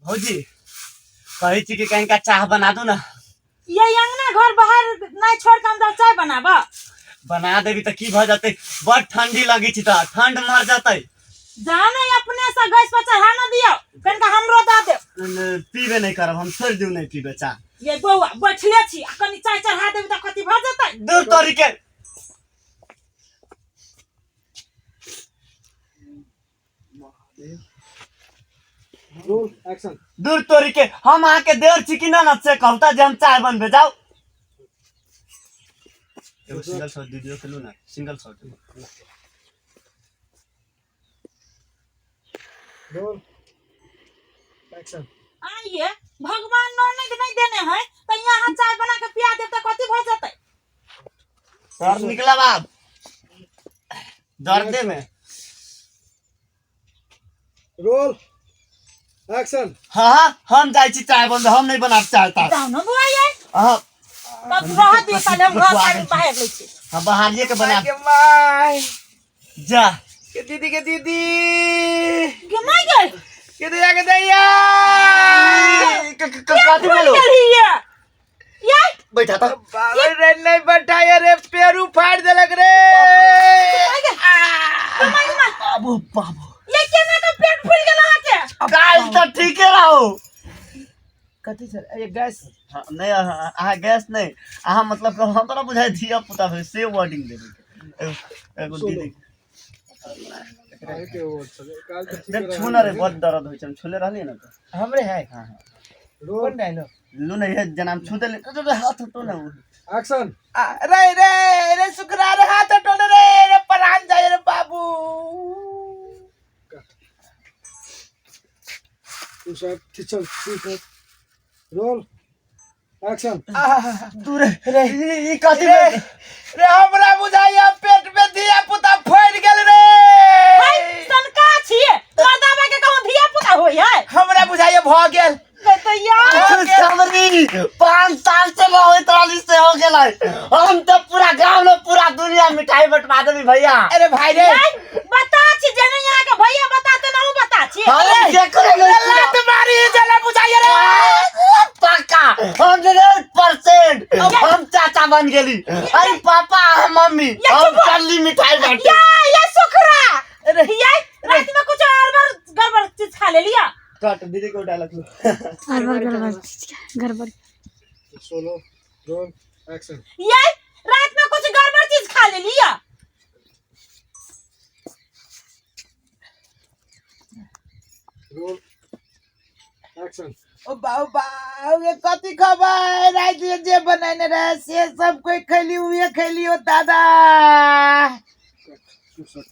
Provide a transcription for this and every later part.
भौजी कहै छी कि कहीं का चाह बना दू ना। ये अंगना घर बाहर नहीं छोड़ के हम चाय बनाबा। बना देबी तऽ की भऽ जेतै? बड़ ठंडी लगै छै तऽ ठंड मर जेतै। जाने अपने से गैस पर चढ़ा न दियो, कनिका हमरो दऽ देब। पीबे नहीं करब हम, छोड़ि दियौ, नहीं पीबे चाह। ये बौआ बैठले छी आ कनि चाय चढ़ा देबी तऽ कथी भऽ जेतै? दूर तोरी के। Role action. दूर तोरी के, हम अहाँ के देर छी कि ना ना से कहता जे हम चाय बनबे जाउ। एगो सिंगल शॉट दीदियो के लू ना, सिंगल शॉट। Roll action. आइए भगवान ननद नहीं देने है तो यहाँ चाय बना के पिया देब तऽ कथी भऽ जेतै? सर निकला बाप दर्दे में। Roll action. हाँ हाँ हम जाइ छी चाय बनबे, हम नहीं बनाब चाय ता। जाउ ने बौआ ये। हाँ। तब रह दियौ ताले, हम घर साड़ी बाहर लै छी। हाँ बाहरिए के बना। के माय जा के दीदी के दीदी गे my गे के दैया के दैया। कथी बोलो? ये ये बैठा था बाबा रे नहीं बैठा रे, पेरू फाड़ देलक रे। बाबू बाबू ये केना के पेट फूल गेल अहाँ के? काल तो ठीके रहो। कथी सर ये गैस? हाँ, नहीं अहाँ गैस नहीं, अहाँ मतलब हमरा बुझाइ धिया पुता भेल से वर्डिंग देबै। एगो एगो दीदी आइ के वो चले काल तो ठीक देख छू ना रे, बड दर्द होइ छै, हम छूले रहलियै ना तऽ। हमरे है। हाँ हाँ। रोल कोन डायलॉग? लू नहीं है जना हम छू देले तो हाथ हटो ना। एक्शन। रे रे रे सुकरा रे हाथ हटो रे रे परान जाए रे बाबू। Two shot teacher two shot roll action. दूर रे ई कथी रे भेल? रे हमरा बुझाइया पेट में धिया पुता फैल गेल रे। है सनका छिए मर्दाबा के कहूं धिया पुता होय है। हमरा बुझाइया भ गेल। तो यार खुशखबरी 5 साल से न होइत रहली से हो गेलै। हम तो पूरा गांव में पूरा दुनिया मिठाई बंटवा देबी भैया। अरे भाई रे बता छी जेने यहाँ के भैया बताते ना, बता छी। हम केकरो नहीं लात मारी जला बुझाइया रे। पक्का 100% हम चाचा बन गेली। अरे पापा हम मम्मी हम चलली मिठाई बांटे। या ये सुखरा अरे ये रात में कुछ और बार गड़बड़ चीज खा ले लिया। कट दीदी को डायलॉग लो। गड़बड़ गड़बड़ चीज का गड़बड़। Solo role action. ये रात में कुछ गड़बड़ चीज खा ले लिया। Roll action. ओ बाऊ बाऊ ये कथी खबर रात में जे बनैने रहे से सब कोई खैली उहे खैली ओ दादा। Two shot.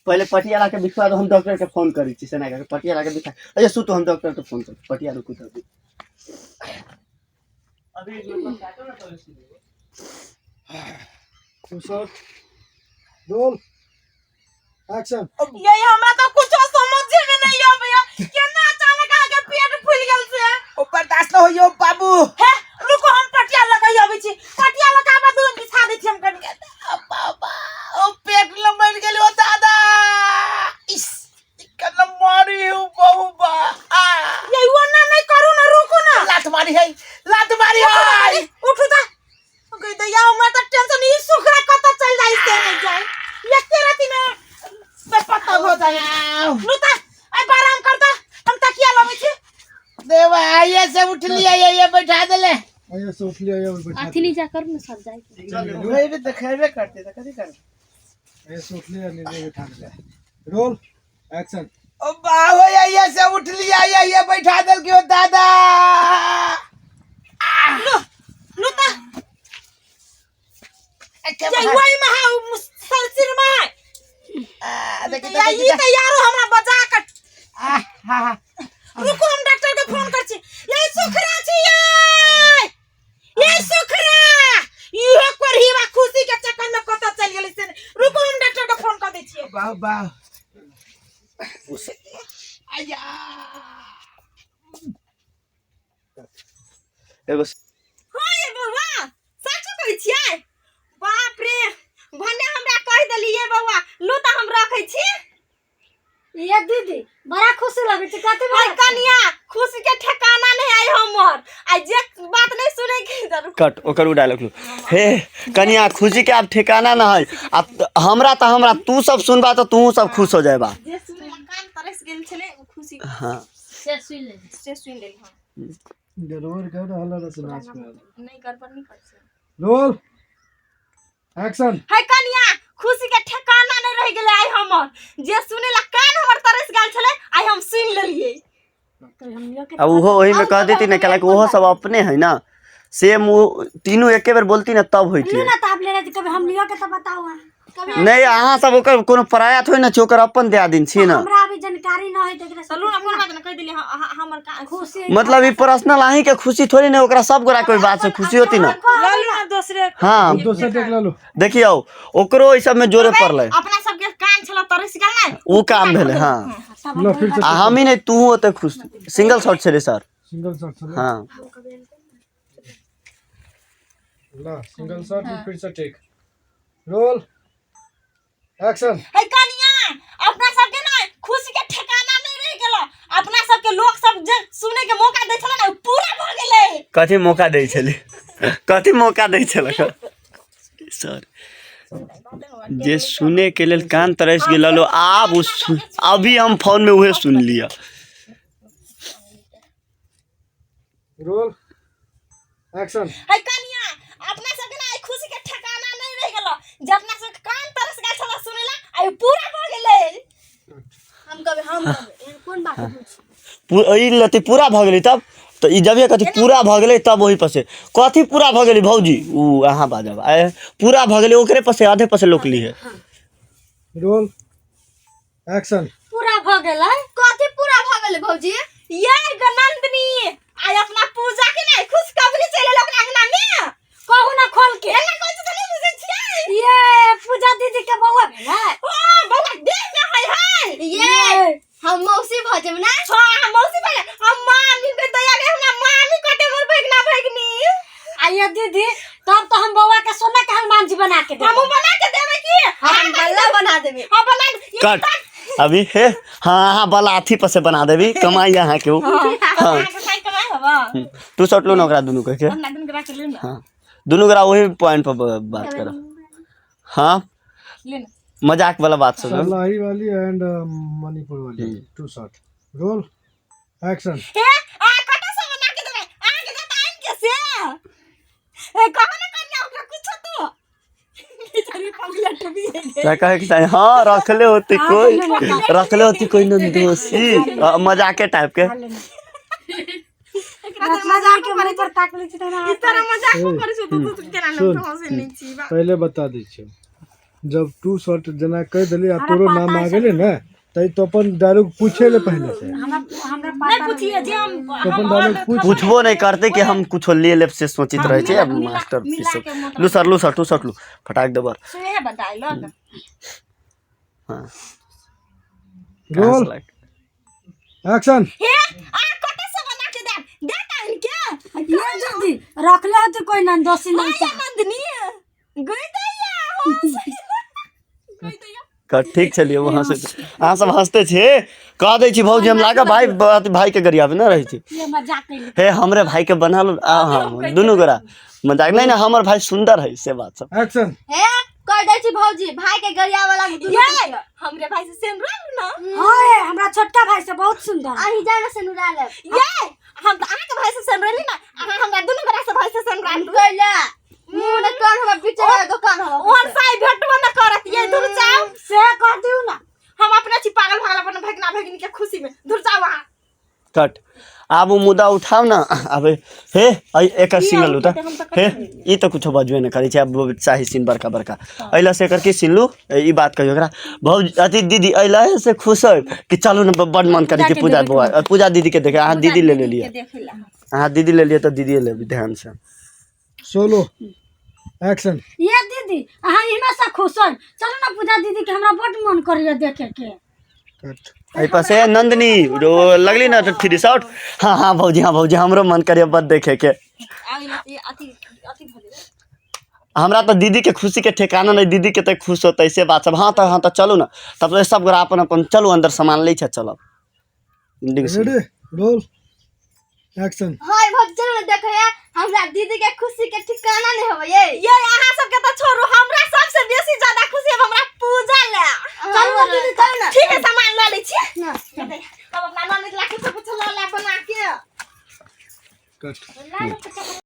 पहले पटिया ला के बिछवा दो, हम डॉक्टर के फोन करै छी सेना के पटिया ला के बिछा। अरे सुतो, हम डॉक्टर के फोन कर पटिया रुकू तो अभी अभी मतलब काटो ना तो। Two shot roll action. ये हमरा तो कुछ समझे में नहीं आबैया केना अचानक अहाँ के पेट फूल गेल से। ओ बर्दाश्त न होइयो बाबू। हे रुको हम पटिया लगाई आबै छी, पटिया लगाबा दू बिछा दै छी हम कनि। बाबा ओ पेट लमड़ गेल ओ दादा। इस केना मारी हो बाबू बा। आ ये ओना नहीं करू ना, रुकू ना। लात मारी है, लात मारी है। उठू ता गई दैया, हमरा त टेंशन ई सुखरा कत चल जाई से नहीं जाए, एके राति में बेपत्ता हो जाए। लूता आई आराम करता, हम तकिया लबै छी। देवा आइए से उठ लिया ये ये बैठा देले। आइए से उठ लिया ये बैठा। अथी नीचा कर ना सब जाए। खैबे त खैबे करते त कथी कर। आइए से उठ लिया नीचे बैठा दे। Roll action. ओ बाहो आइए से उठ लिया ये ये बैठा देल के ओ दादा। लो लूता ये वही में है सलसिर में है। देखी या ई त यारो हमरा बजा के। आ हा हा रुको हम डॉक्टर के फोन कर छी। ये सुखरा छी ये ये सुखरा इहो कोरहीवा खुशी के चक्कर में कत चल गेलै से। रुको हम डॉक्टर के फोन कर दै छियै। बाहो बाहो आया एगो हाँ ये बौआ सच कहै छियै? बाप रे भने हमरा कहि देलियै बौआ, लू तऽ हम रखै छी। ये दीदी बड़ा खुशी लगे छै कथी अरे कनिया खुशी कट ओकर उ डायलॉग लू। हे कनिया खुशी के आब ठिकाना न है। आब हमरा तऽ हमरा तू सब सुनबा तऽ तूहू सब खुश हो जाएबा। जे सुनै ला कान तरस गेल छलै ओ खुशी। हाँ। से सुनि लेल, से सुनि लेल। हाँ, गड़बड़ कर रहल रचना छै। नहि, गड़बड़ नहि करै छै। Roll action. है कनिया, खुशी के ठिकाना नहि रहि गेलै आइ हमर। जे सुनै ला कान हमर तरस गेल छलै, आइ हम सुनि लेलियै। आ उहो ओही में कह देती ना, कहला कि ओहो सब अपने है ना, सेम वो तीनों एके बेर बोलती ना तब होती है। ना तो आप ले रहे कभी हम लियो के तो बताओ अहाँ। नहीं, अहाँ सब ओकर कोनो पराया थोड़ी ना छै, ओकर अपन दियादिन छी ना। हमरा अभी जानकारी न है त एकरा। चलू ने, कोन बात ने कहि देलियै। हमर खुशी मतलब ई पर्सनल अहीं के खुशी थोड़ी ना, ओकरा सब गोरा कोई बात से खुशी होती ना। ललू ना दोसरे। हाँ। दोसर देख ललो। देखियौ, ओकरो ई सब में जोरे पड़लै। अपना सबके कान छल तरस गेल ने। उ काम भेलै। हाँ। लो, फिर से। आ हम ही नहीं, तू ओते खुश। सिंगल शॉट छलै सर। सिंगल शॉट चलो। हाँ। ला, सिंगल शॉट, फिर से टेक, रोल एक्शन। है कनिया, अपना सबके ना खुशी के ठिकाना नहीं रहि गेल। अपना सबके लोक सब जे सुने के मौका दै छलै ने, ओ पूरा भऽ गेलै। कथी मौका दै छलै? कथी मौका दै छलै सर? जे सुने के लेल कान तरस गेल लो, आब उ अभी हम फोन में उहे सुन लिअ। Roll action. है कनिया, अपना सबके ना खुशी के ठिकाना नहीं रहि गेल। जे अपना सबके कान तरस गेल छल सुनेला, आइ पूरा भऽ गेलै। हम कभी हम कभी एहन कोन बात पूछ ई लती पूरा भऽ गेलै तब तऽ ई जबिए कथी पूरा भऽ गेलै तब ओही पर से कथी पूरा भऽ गेलै भौजी, उ अहाँ बाजब। आए पूरा भऽ गेलै ओकरे पर से आधे पर से लोक लीहे। Roll action. पूरा भऽ गेलै? कथी पूरा भऽ गेलै भौजी? ये गो नंदनी, आइ अपना पूजा के नै खुशखबरी चलि एलै ओकरा अंगना में। कहू ना खोल के। एना कहै छै तऽ नहि बुझै छियै। ये पूजा दीदी के बौआ भेलै? ओ बौआ देह में है है। ये हम मौसी भऽ जेब ना? हाँ, हम मौसी भऽ जेब। हम मामी के दया के हमरा मामी कटे मोर भगना भगनी। आ ये दीदी, तब तो हम बौआ के सोना के हनुमान जी बना के देबै। हमहूँ बना के देबै की? हम बल्ला बना देबै। हाँ, बना दे। कट अभी। हे हाँ हाँ, बला अथी पर से बना देबी, कमाई अहाँ के उ। हाँ। अहाँके पाइ कमाइ हब। तू शॉट लो ना ओकरा दुनू के। हमरा दुनू के राख ले ना। हाँ, दुनू गोरा वही पॉइंट पर बात करो। हाँ। ले ना। मजाक वाला बात सुनो। सरलाही वाली एंड मणिपुर वाली, टू शॉट, रोल एक्शन। हे, आ कतऽ से बना के देबै अहाँके जत आनि के से? ए कहो ना कन्या, ओकरा कुछ तो बेचारी पगला टूबी है। क्या कहे के चाही? हाँ, रखले होती कोई, रखले होती कोई नंदोसी मजाके टाइप के। एकरा तर मजाक के मुंह पर ताक लै छी तऽ हमरा ई तरह मजाक करै छै तऽ तू केना सुन। लोक हंसै नहि छी बा। पहिले बता दै छियौ, जब टू शॉट जेना कहि देली आ तोरो नाम आ गेलै ने, तऽ तो अपन डायलॉग पूछे ले पहिले से। हमरा हमरा नहि पता। पुछिए जे हम तो अपन डायलॉग पूछ। पूछबो नहीं करते कि हम कुछो ले लेब से सोचित रहे छै। अब मास्टर मिला सब के मतलब लू सर, लू सर, टू शॉट लू, फटाक देबर। सुहे बताइलक। हाँ। Roll action. हे, आ कतऽ से बना के देब दे त के? ये दीदी, रखले होती कोई नंदोसी नहीं। आया नंदनी गई दैया गई दैया। ठीक छलियै वहाँ से अहाँ सब हंसते छे। कह दै छी भौजी, हम लागब भाई भाई के गरियाबे न रहै छी। ये मजाक कैली। हे, हमरे भाई के बनल आ। हाँ, दुनू गोरा मजाक नहीं ने, हमर भाई सुंदर है से बात सब। एक्शन। हे, कह दै छी भौजी, भाई के गरिया वाला ये हमरे भाई से सेम रह ना। हाँ ये, हमरा छोटका भाई से बहुत सुंदर। अहीं जाना से नुरा लेब। ये हम तऽ अहाँके भाई से सेम रहली ना, अहाँ हमरा दुनू गोरा से भाई से सेम रहलू। मुंह ने कान हमरा बिचारा दुकान हमरा ओहन साई भेटबो न करत। ये धुर जाओ। से कह दियौ ना। हम अपने छी पागल भगल अपन भगना भगिनी के खुशी में। धुर जाओ अहाँ। कट। आब ओ मुद्दा उठाउ ने आब। हे, एकर सिंगल उठा। हे, ई तऽ कुछो बजबे नहि करै छै। आब चाही सीन बड़का बड़का। एहि से एकर की सीन लू, ई बात कहियौ एकरा भौज अथी दीदी, एहि से खुश होइ कि चलू ने, बड्ड मन करै छै पूजा बौआ पूजा दीदी के देखे। अहाँ दीदी ले लेलियै, अहाँ दीदी ले लियै तऽ दीदीए लेबै ध्यान से। Solo action. ये दीदी, अहाँ इहमे से खुश होइ, चलू ना पूजा दीदी के, हमरा बड्ड मन करैया देखे के। कट। एहि पर से नंदनी लगली ना तऽ थ्री शॉट। हाँ हाँ भौजी, हाँ भौजी, हमरो मन करैया बड देखे के। अथी अथी भऽ गेलै। हमरा तऽ दीदी के खुशी के ठिकाना नहीं, दीदी के तऽ खुश होतै से बात सब। हाँ तऽ, हाँ तऽ चलू ने तब तऽ सब गोरा अपन अपन चलू, अंदर सामान लै छै, चलब। Ready, roll action. हाय भौजी, चलू ने देखै हमरा दीदी के खुशी के ठिकाना। हवे ये। ये अहाँ सबके तऽ छोड़ू, हमरा सबसे बेसी ज्यादा खुशी है हमरा पूजा ले। चलू ना दीदी, चलू ना। ठीक है, सामान लऽ लै छी। तब अपना ननद ला कुछो कुछो लऽ ले बना के। कट।